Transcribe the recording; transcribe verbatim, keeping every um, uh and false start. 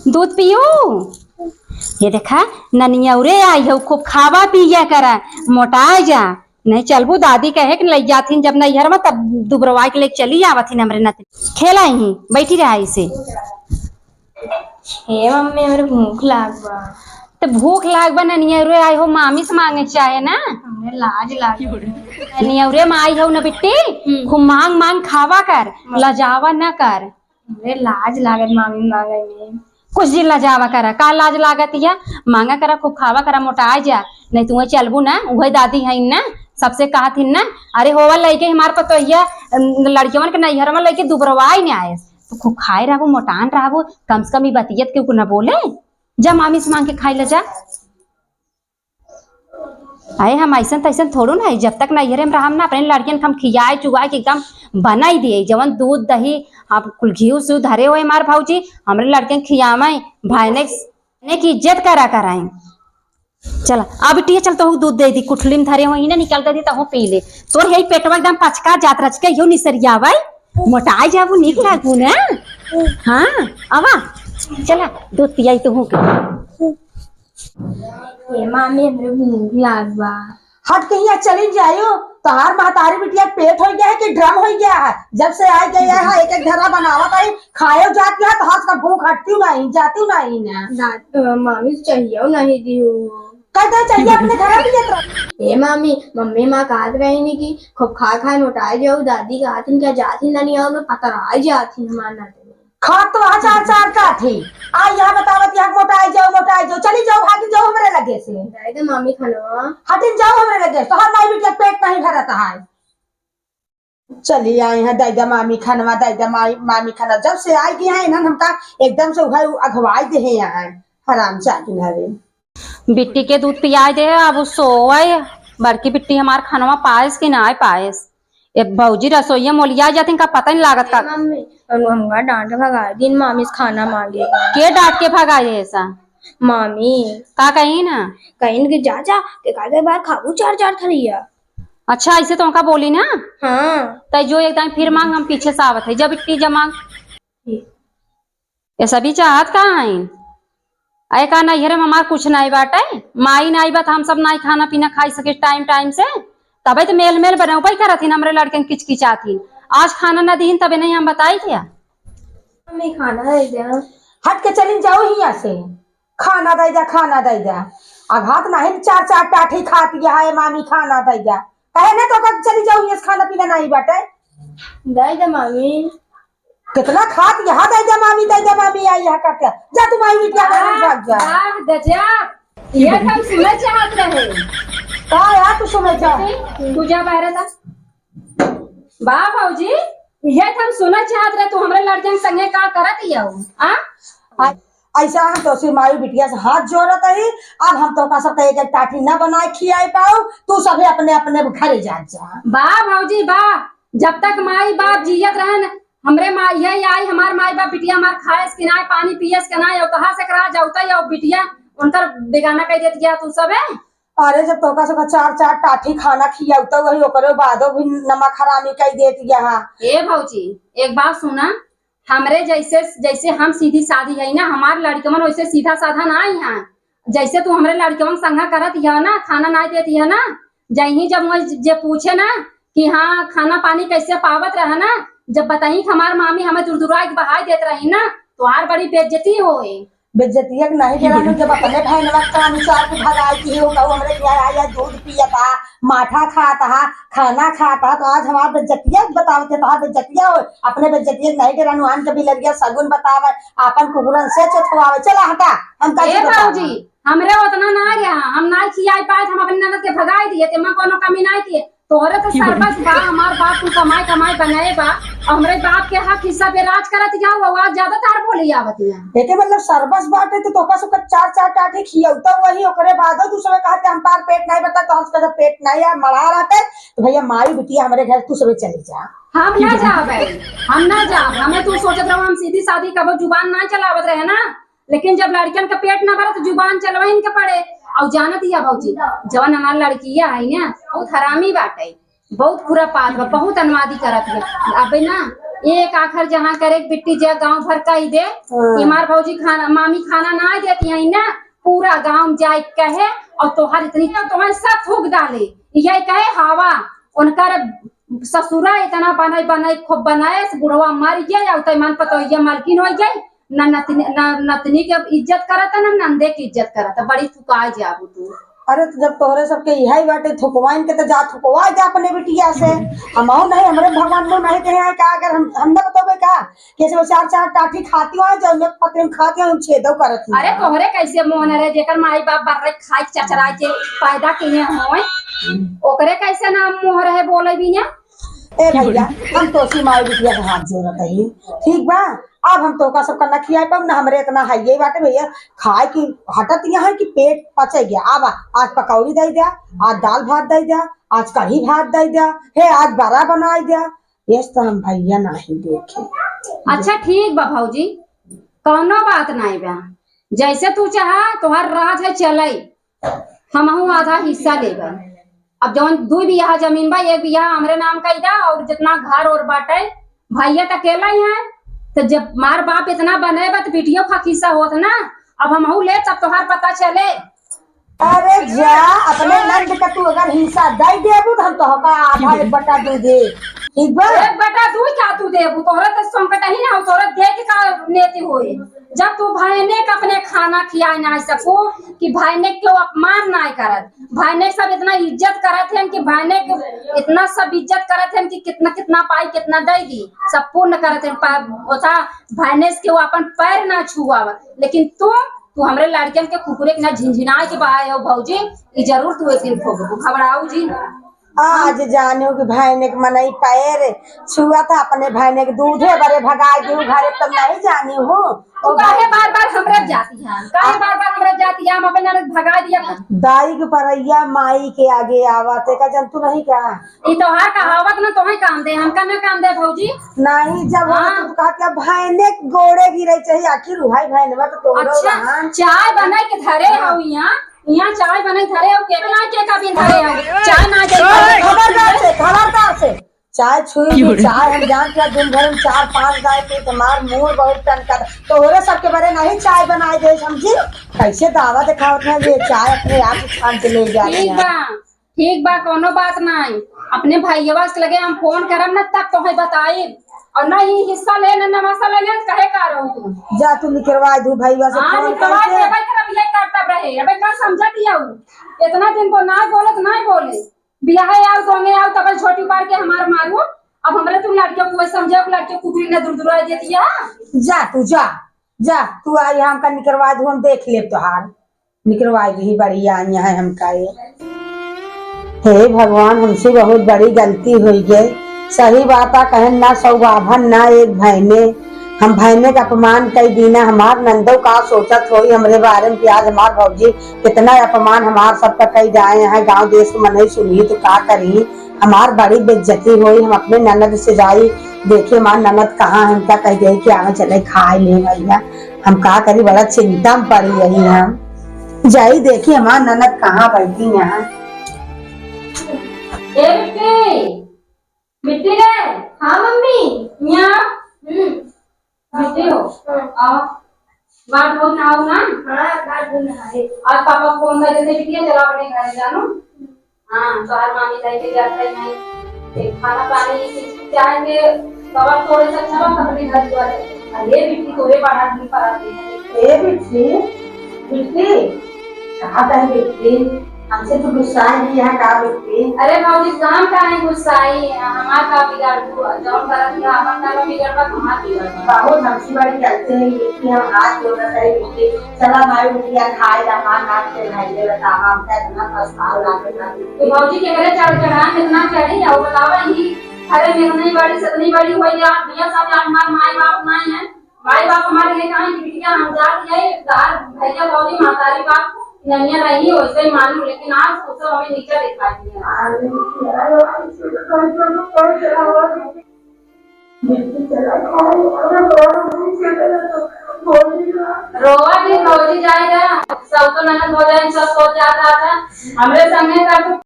दूध पियो। ये देखा, ननियौरे आई हौ, खूब खावा पिया करा, मोटा जा। नहीं चलबू, दादी कहे कि लइ जाथिन जब नैहर में, तब दुबरवाई के लेके चली आवथिन हमरे नाते। खेला ही, बैठी रहा इसे। हे मम्मी, हमरे भूख लाग बा। त भूख लाग बा, ननियौरे आई हौ, मामी से मांगे चाहे ना। हमरे लाज लाग बा। ननियौरे में आई हौ ना बिट्टी, हम्म। खूब मांग मांग खावा कर, मम्मी। लजावा ना कर। हमरे लाज लागत मामी मांगे में। कुछ दिन लजावा करा, का लाज लागत या? मांगा करा, खूब खावा करा, मोटाए जा। नहीं तू चलबू ना, उहे दादी हईन ना, सबसे कहत हिन ना, "अरे होवा लइके हमार पतोहिया, अम, लड़कियवन के नैहर में लइके दुबरवाई ने आएस।" तो खूब खाए रहबू, मोटान रहबू, कम से कम ई बतियत केहू के ना बोले। जा मामी से मांग के खाई ले जा। अरे हम ऐसन तैसन थोड़ू ना है, जब तक नैहरे में रहम ना, अपने लड़कियन के हम खियाए चुआए के एकदम बनाई दिए, जवन दूध दही, आप कुल घी से धरे हुए हमार भौजी, हमरे लड़कियन के खियावे, भाई ने, ने की इज्जत करा कराए। चला, अब बिटिया चल, तोहू दूध दे दी, कुठली में धरे हुए ही ना, निकाल दे दी, तहू पी ले। तोर यही पेटवा एकदम पचका जात रच के, यो निसरियावे, मोटाए जाबू, नीक लागू ना। हाँ, आवा, चला, दूध पियाई तोहू के। ए मामी, हमरे भूख लाग बा। हट के हियाँ चली जायो, तोहार महतारी बिटिया के पेट होइ गया है कि ड्रम होइ गया है? जब से आ गया है, एक एक घरा बनावत आई, खायो जात है, तोहार से भूख हटती नहीं, जाती नहीं ना। दा-, अ, मामी चाहिए नहीं दियो। कह दे चाहिए अपने घर में ये तरह। ए मामी, मम्मी माँ कहत रही नी कि खूब खा खा मोटाए जाओ, दादी कहत हिन क्या जात ही नहीं आओ, मैं पतराए जात ही हमार नाते। खात तो वहाँ चार चार का थी। आ यहाँ बतावत यहाँ मोटाए जाओ, मोटाए जाओ, चली जाओ, भागी जाओ हमरे लगे से। दे दे मामी खानवा। हटिन जाओ हमरे लगे से, तोहर माई बिटिया के पेट नहीं भरत है। चली आई हैं, दे दे मामी खानवा, दे दे माई, मामी खानवा। जब से आई गई हैं, इन्हन हमका एकदम से उहे अघवाई दे हैं यहाँ, हराम जादी हवे। बिट्टी के दूध पियाए दे, अब उ सोए। बड़की बिट्टी हमार खानवा पाएस कि ना पाएस? ए भौजी रसोइया मोलिया जात इनका पता नहीं लागत का। ए मम्मी, अनु हमका डांट के भगाए दिन मामी से खाना मांगे का। के डांट के भगाए है ऐसा? मामी। का कही ना? कहीं कि जा जा, के काहे के बार खाबू चार चार थरिया। अच्छा, ऐसे तो उनका बोली ना? हाँ। तै जो एक दाईं फिर मांग, हम पीछे से आवत है। जब इतनी जमा। ये सभी चाहत का हईन? अरे का नैहरे में हमार कुछ नाई बाटे, माई नाई बा त हम सब नाई खाना पीना खाई सके टाइम टाइम से। तबे तो मेल मेल बनौबे करत हिन, हमरे लड़कन किचकिचात हिन। आज खाना ना दीन तबे नहीं हम बताई थे। मम्मी खाना दे दे। हट के चलिन जाओ हियां से। खाना दे दे, खाना दे दे। अब हाथ नहीं चार चार टाठी खात है मामी खाना दे दे। कहे ना तो कब चली जाओ हियां से खाना पीना नहीं बाटे। दे दे मामी। कितना खात यहाँ दे दे मामी, दे दे मामी, आई यहाँ करके। जा तू माई बिटिया के घर भाग जा। वाह, गजब। ये तो हम सुनना चाहत रहे। का यार तू सुनना चाह? तू जा बाहर था। वाह भौजी, ये तो हम सुनना चाहत रहे, तू हमरे लड़कन संगे का करत ही हो, आ? आ, ऐसा हम तो सिर्फ माई बिटिया से हाथ जोड़त ही, अब हम तो का सब एक एक टाठी ना बनाए खियाए पाओ, तू सभी अपने अपने घरे जा जा। वाह भौजी वाह, जब तक माई बाप जियत रहन, हमरे माँ, यही आई, हमार माई बाप बिटिया हमार खाएस कि नाय, पानी पियस कि नाय, और कहाँ से करा जाउता, और बिटिया उनकर बेगाना कह देत गया तू सबे। अरे, जब तोका सबका चार चार टाठी खाना खियाउता, वही ओकरे बादो भी नमक हरामी कह देत गया। ए भौजी, एक बात सुना, हमरे जैसे, जैसे हम सीधी सादी है ना, हमार लड़कमन वैसे सीधा साधा ना आई हैं। जैसे तू हमरे लड़कवन संगा करत हिया ना, खाना ना देत हिया ना, जहीं जब वही जे पूछे ना कि हाँ, खाना पानी कैसे पावत रहा ना, जब बताई कि हमार मामी हमें दुरदुराई के बहाई देत रही ना, तो आर बड़ी बेइज्जती होए। बेइज्जतिया के नहीं जरा, जब अपने बहनवा का अनुसार के भगाई की हो, कहू हमरे यहाँ आया, दूध पियत हा, माठा खात हा, खाना खात हा, तो आज हमार बेइज्जतिया बतावत है, तोहार बेइज्जतिया हो, अपने बेइज्जतिया के नहीं जरा, नुआन के बिलरिया सगुन बतावे, आपन कुकुरन से चोथवावे। चला हटा, हम का ए जी बतावा। भौजी, हमरे उतना ना रहा, हम ना खियाई पाए, हम अपने ननद के भगाई दिए, तेमा कोनो कमी नहीं किए। तोहरे तो की बोली? सरबस बा, हमार बाप तू कमाई कमाई बनाए बा, और हमरे बाप के हक हिस्सा पे राज करत जाओ, आवाज ज्यादा तार बोली आवत है। एके मतलब सरबस बाटे तो तोका सबका चार चार टाठी खियौता वही, ओकरे बादो तू सबे कहत हम पार पेट नहीं बता, तो हम सबका पेट नहीं है, मरा रहते, तो भैया माई बिटिया हमरे घर तू सबे चली जा। हम ना जाबे, हम ना जाब, हमें तू सोचत रहो, हम सीधी सादी कबो जुबान ना चलावत रहे ना, लेकिन जब लड़कन के पेट ना भरे तो जुबान चलवाइन के पड़े। और जानत हिया भौजी, जवन हमार लड़किया है ना, बहुत हरामी बाटे, बहुत खुरापात बा, बहुत अनवादी करत है। अबे ना, एक आखर जहाँ करे के बिट्टी जे गाँव भर कही दे हाँ। कि हमार भौजी खाना, मामी खाना ना देती है ना, पूरा गाँव जाए के कहे और तोहार इतनी, तोहार सब थूक डाले, यही कहे हवा। उनकर ससुरा इतना बनाई बनाई खूब बनाए से बुढ़वा मर गया या उतई मन पतोहिया मलकिन हो गई, ना नतनी, ना नतनी के इज्जत करत है, ना नंदे के इज्जत करत है। बड़ी थुकाई जाबू तू। अरे, तो जब तोहरे सबके इहे बाटे, थुकवाइन के तो जा, थुकवा जा अपने बिटिया से। हमहू नहीं, हमरे भगवान को नहीं कहे हैं का, अगर हम, हम ना बतोबे का, कैसे वो चार चार टाठी खाती हो, जो में पत्नी खाती हो, छेदो करत ही। अरे, तोहरे कैसे मोहर है, जेकर माई बाप बर्रे खाए के चचराए के पैदा किए होए, ओकरे कैसे ना मोहर है बोले भी ना। ए भैया, हम तोसी माई बिटिया के हाथ जोड़त हई, ठीक बा? अब हम तोका सबका ना खियाए पाऊ, ना हमरे इतना हइये बाटे भैया, खाए की हटत यहाँ कि पेट पचे गया। अब आज पकौड़ी दे द्या, आज दाल भात दे द्या, आज कढ़ी भात दे द्या, हे आज बड़ा बनाई द्या, ये तो हम भैया नहीं देखे। अच्छा ठीक बा भौजी, कौनो बात नहीं बा, जैसे तू चाहा, तोहार राज है चलई, हमहू आधा हिस्सा लेबे। अब जौन दुई बिगहा जमीन बा, एक बिगहा हमरे नाम कई दा, और जितना घर और बाटे, भैया त अकेला ही है, तो जब मार बाप इतना बने बा, तो बिटियो का हिस्सा होत ना। अब हमहू ले, तब तोहार पता चले। अरे जा, अपने नंद का तू अगर हिस्सा दे देबू, तो हम तोहका आधा एक बटा दू दे, ठीक बा? एक बटा दू का तू देबू? तोहरा तो संकट ही ना हो, तोहरा दे के का नेति होई? जब तू भाईने के अपने खाना खियाए ना सको कि भाईने के केहू अपमान ना करत, भाईने के सब इतना इज्जत करत हैं कि भाईने के इतना सब इज्जत करत हैं कि कितना कितना पाई, कितना दे दी, सब पूर्ण करत हैं। पा-, ओथा भाईने से केहू अपन पैर ना छुआवत, लेकिन तू, तू हमरे लड़कियन के कुकुरे के ना झिनझिनाए के बहाए हो भौजी, ई जरूर तू एक दिन भोगबू, घबराऊ जी ना। आज जानियो कि भैने के मनई पैर छुआ था, अपने भैने के दूधे बरे भगाई दियो घरे, तब नहीं जानी हूँ। तू काहे बार बार हमरा जाती है? काहे बार बार हमरा जाती है? हम अपने ननद भगा दिया। दाई के परैया माई के आगे आवा, ते का जंतु नहीं का? ई तोहार कहावत ना तोहे काम दे, हमका ना काम दे भौजी। नहीं, जब हाँ। तू कहत है भैने के गोड़े गिरे चाहिए, आखिर उहाई भैनवा तो तोरो अच्छा, रहन। चाय बनाए के धरे हऊ यहाँ, यहाँ चाय बनाए धरे हऊ, केतना के का बिन धरे हऊ, चाय ना दे। खबरदार से, खबरदार से, चाय छुई की, चाय हम जानत है दिन भर में चार पाँच गाय के, तुम्हार मूड बहुत टनका। तोहरे सबके बरे नहीं चाय बनाए दे, समझी? कैसे दावा दिखावत है, ये चाय अपने आप छान के ले जा रही ठीक है। बा, ठीक बा, कौनो बात नाई। अपने भैया से लगे हम फोन करब ना, तब तोहे बताइब। और ना ही हिस्सा ले, ना नवासा ले, ना कहे का रहू तू। जा तू निकरवा दू भैया से हाँ, फोन निकरवा करके। दे, भाई, तेरा भैया करता रहे। अबे का समझा दिया हूँ? इतना दिन को ना बोलत, ना बोले। बियाहे आओ, दोंगे आओ, तब छोटी उपार के हमार मारू। अब हमरे तुम लड़के को समझे, लड़के कुकरी ना दुरदुरा देती है। जा तू, जा, जा तू, आई हमका निकरवा दू, हम देख लेब तोहार। निकरवाई दी बढ़िया यहाँ हमका ये। हे भगवान, हमसे बहुत बड़ी गलती हुई गई। सही बात आ कहन ना सौगाभन ना एक भैने, हम भैने का अपमान कई दीना। हमार नंदो का सोचत होई हमरे बारे में कि आज हमार भौजी कितना अपमान हमार सबका कई जाए हैं। गांव देश के मनई सुनही तो का करी, हमार बड़ी बेइज्जती होई। हम अपने ननद से जाई देखी हमार ननद कहाँ है, हमका कह दे कि आवे चले खाए ले भैया। हम का करी, बड़ा चिंता में पड़ी रही हम। जाई देखी हमार ननद कहाँ बैठी यहाँ। ए बिट्टी, बिट्टी रे। हाँ मम्मी। यहाँ। हम्म। बिट्टी हो। हाँ। आओ। बात बोल ना आओ ना। हाँ, बात बोल ना है। आज पापा फोन कर देते बिटिया, चला अपने घर जानो। हाँ, तोहार मामी जाए के जाता ही नहीं। एक खाना पानी की चाय के कवर थोड़े सा अच्छा बा, अपने घर द्वार। अरे बिट्टी, तोरे पढ़ा नहीं पढ़ा दे। ए बिट्टी, बिट्टी, कहाँ गए बिट्टी? हमसे तो गुस्साए भी है का बिट्टी? अरे भौजी, हम काहे गुस्साई? हमार का बिगाड़ तू? जौन करत है, अपन का बिगाड़ बा, हमार बिगाड़ बा। बहुत हमसे बड़ी गलती है बिट्टी, हम हाथ जोड़त है बिट्टी। चला माई बिटिया खाए ला, हमार नाक से भाई ले बता, हम का इतना पछतावा लागे ना। तो भौजी के घरे चढ़ चढ़ाए, इतना चढ़ी, और बतावा, ही घरे में इतनी बड़ी से इतनी बड़ी हुई, आप भैया साथ, आप हमार माई बाप नहीं है। माई बाप हमारे लिए कहा कि बिटिया हम जात है, दार भैया भौजी महतारी बाप ननिया रही, वैसे ही मानू, लेकिन आज वो सब हमें नीचा दिखाई दिया। रोवा जी, भौजी जाएगा, सब तो ननद हो जाए, सब सोच जाता था, हमरे संगे का